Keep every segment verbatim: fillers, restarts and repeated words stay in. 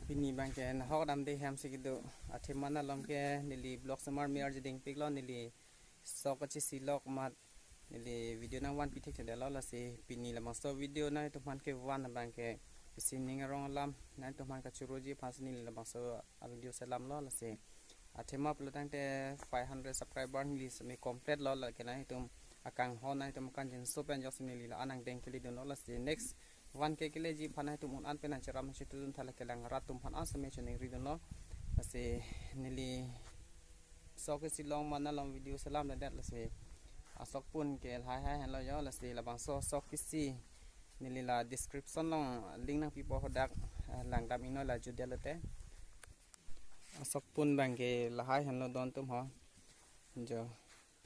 Pini abangke nahok damde hem si kedo. Athema along ke neli vlog semar mir jeding piklo, neli sok kachisi lok amat neli video nangvanpi thekthedetlo, lasi pini labangso video nangtumphan kevan abangke isi ning arong alam nangtumphan kachiroji aphansi neli labangso a video selamlo, lasi athema pulo tangte five hundred subscriber neli semi complete lo, lake nangtum akanghon nangtum kangjinso pen ajoksi neli la-an angdeng kele dunlo, lasi next one K keleji aphan nangtum un-an pen nangcherap nangchitudun tha, lake lang rat atum aphan an semi choningri dunlo, lasi neli sok kisi long mana long video selamledet, lasi asok pun ke lahai hai henlo jo, lasi labangso sok kisi neli la description along link nangpipo, hadak eh, langdam ingnoi la jutdetlo te. Asok pun abangke lahai henlo don atum ho. Jo,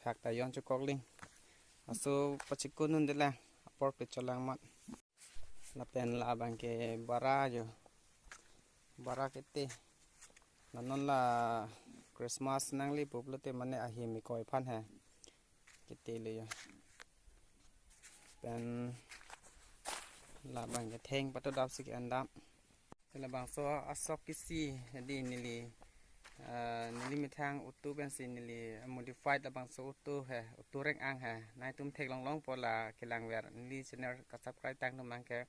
phak ta yon chukok ling. Aso pachikun un de la, apor pecholang mat. Lapen la abangke bara jo. Bara kete. La non la Christmas nangli pup lote mane ahi mi koi aphan he. Kete le jo. Pen la abangke theng patodap si ke-endam. Labangso asok kisi di neli, eh, neli methang auto pensi neli modified labangso auto he, auto reng ang he. Nangtum theklong longpo la kelangver, neli channel ka-subscribe tang atum abangke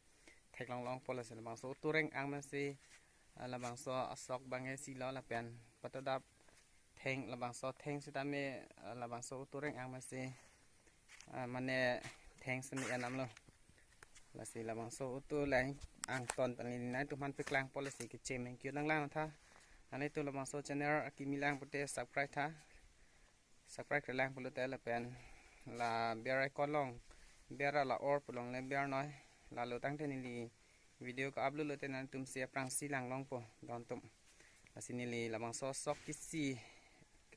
theklong longpo, lasi labangso auto reng ang pensi, eh, labangso asok abangke silo lapen patodap theng, labangso theng sitame, eh, labangso auto reng ang pensi, eh, mane theng sitame enamlo. Lasi labangso auto lang angton pen neli nangtumphan paklangpo, lasi kechemeng kio nanglang tha. Nangtum labangso channel akimi lang pute subscribe tha. Subscribe kelang pulote lapen la bell icon along, bell la or pu longle bell noi. Lalo tangte neli video ka-upload lote nangtum si aphrangsi lang longpo don atum. Lasi neli labangso sok kisi,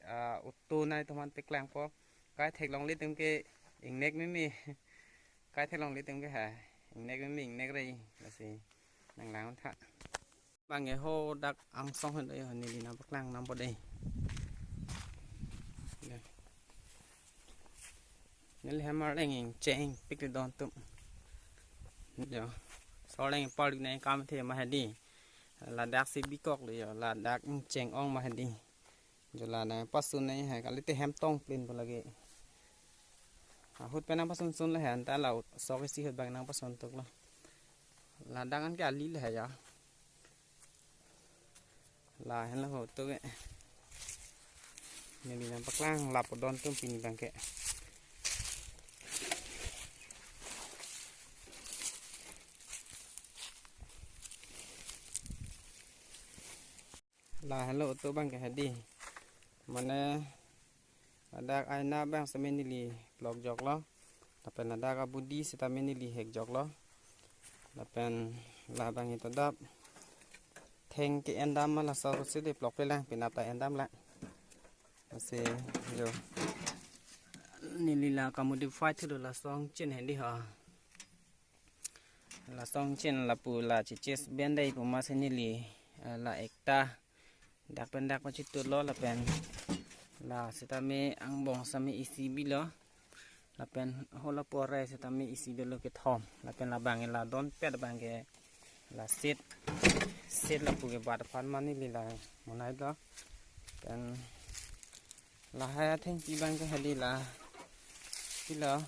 ah, auto nangtumphan paklangpo. Kai theklongle atum ke ingnek meme. Kai theklongle atum ke ha. Ingnek meme, ingnek rei. Lasi nanglang tha. Abangke hadak angsong hen dei, neli nangpaklang nangpo dei. Ya. Neli hem arleng ingcheng pikri don atum. Jo. Sorleng park nangkam the ma hedi. Ladak si bikok le jo. Ladak ingcheng ong ma hedi. Jo la nangpasun nang he, kalite hem tong plin po lagi. Ahut pen nangpasun sun le he, anta la sok isi ahut abang nangpasun tuklo. Ladak an ke ali le he ya. La henlo ho to ke. Neli nangpaklang lapu don atum pini abangke. La henlo auto abangke hedi. Mane ladak aina abang sitame neli plok joklo. Lapen ladak abudi sitame neli hek joklo. Lapen la abang itodap theng ke-endam ma laso si de plok pelang penap ta endam la. Lasi jo. Neli la ka-modify thulo laso ingchin hedi ha. Laso ingchin lapu la chiches bendai pu masi neli, eh, la ekta dak pen dak pachitutlo lapen la sitame angbong sitame isi bilo. Lapen holo pore sitame isi dolo kethom. Lapen la abangke la don pet abangke la seat. Seat lapu ke bat aphan ma neli la monai do. Lapen lahai athengpi abangke hedi la. Pilo.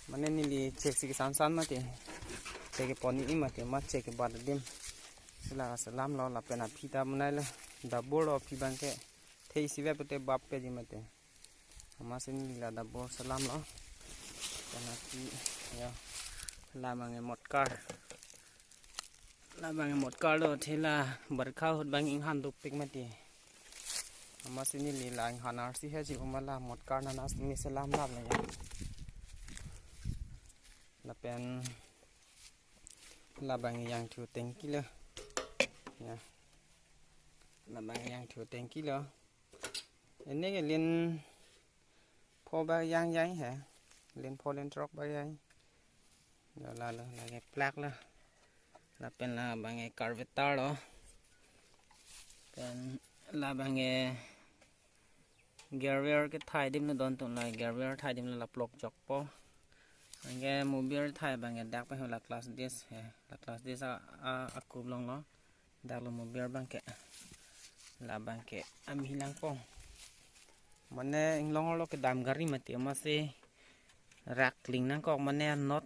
Mane neli chek si kesan san mati. Chek kepon-i mati, ma chek kebat adim. Sila selamlo lapen aphi ta monai lo. Dabor lo aphi abangke. The isi ve pute bap pe di mati. Amatsi neli la dabor selamlo. Lapen aphi ya. La abangke motor car. La abangke motor car lo, the la barkha ahut abang inghan dopik mati. Amatsi neli la inghan arsi he ji uma la motor car nana simi selam lap le ya. Lapen la abangke jangthu tanki lo. Ya. La abangke jangthu tanki lo. Ini ke lin pho bak jang jang he. Lin pho lin throk bak jang. Lo lalo, lake plak lo. Lapen la abangke carburetor lo. Pen la abangke gear wire kethai adim lo don atum, la gear wire thai adim lo la plok jokpo. Anke mobil thai abangke dak pen la clutch disc he. La clutch disc a, a, akup longlo. Dak lo mobil abang ke. Labang ke amhi langpong. Mane inglong arlo kedam gari mati, amatsi rak kling nangkok, mane anot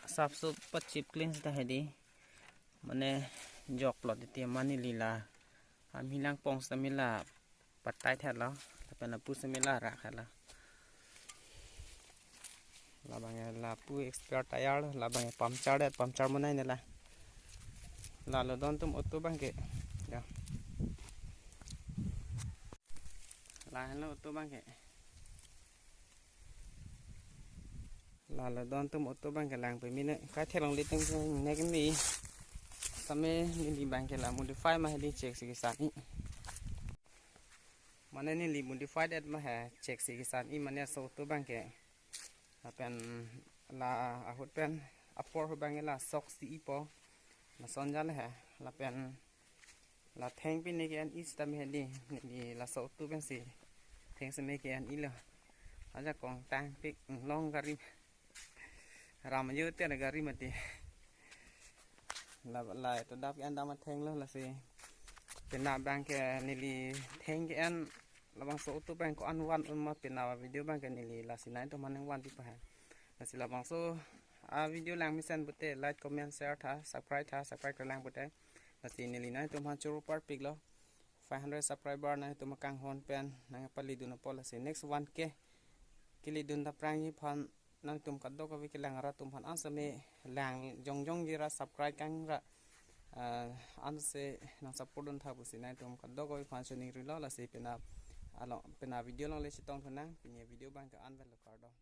sapso pachip kling seta hedi. Mane joklo titi, mane neli la amhi langpong seta neli la patai theklo. Lapen lapu seta neli la rak theklo. Labang ke lapu spare tyre, labang ke puncture det, puncture monai nela. Lalo don atum auto abang ke. Ya. Lahenlo auto abang ke. Lalo don atum auto abang ke lang pemine. Kai thelong litum nek ni. Same neli abang ke la modify ma hedi check si kesan-i. Mane neli modify det ma he check si kesan-i, mane laso auto abang ke. Lapen la ahut pen apor ahut abang ke la sok si-ipo. Lason jal he. Lapen la theng pine ke-en-i seta me hedi. Neli laso auto pensi theng seme ke-en-ilo. Ajakong tangpik inglong gari. Ram yo te gari mati. La, la to dap ke-en dam athenglo lasi. Penap abang ke neli theng ke-en labangso auto abang ko-an van un ma penap video abang ke neli lasi nangtum aphan nangvanpi pahai. Lasi labangso a video lang mesen pute like, comment, share tha, subscribe tha, subscribe kelang pute. Lasi neli nangtum aphan choro parpiklo. Five hundred subscriber nangtum akanghon pen nangpalidun apot, lasi next one K kelidun ta prangji aphan nangtum kadokave kelang arat atum aphan ansame lang jongjongji ra subscribe kang ra, ah, anse nang support dun tha pusi nangtum kadokave aphan choningrilo. Lasi penap along, penap video along le chetong thunang, pini video abang ke-an vet lo, kardom.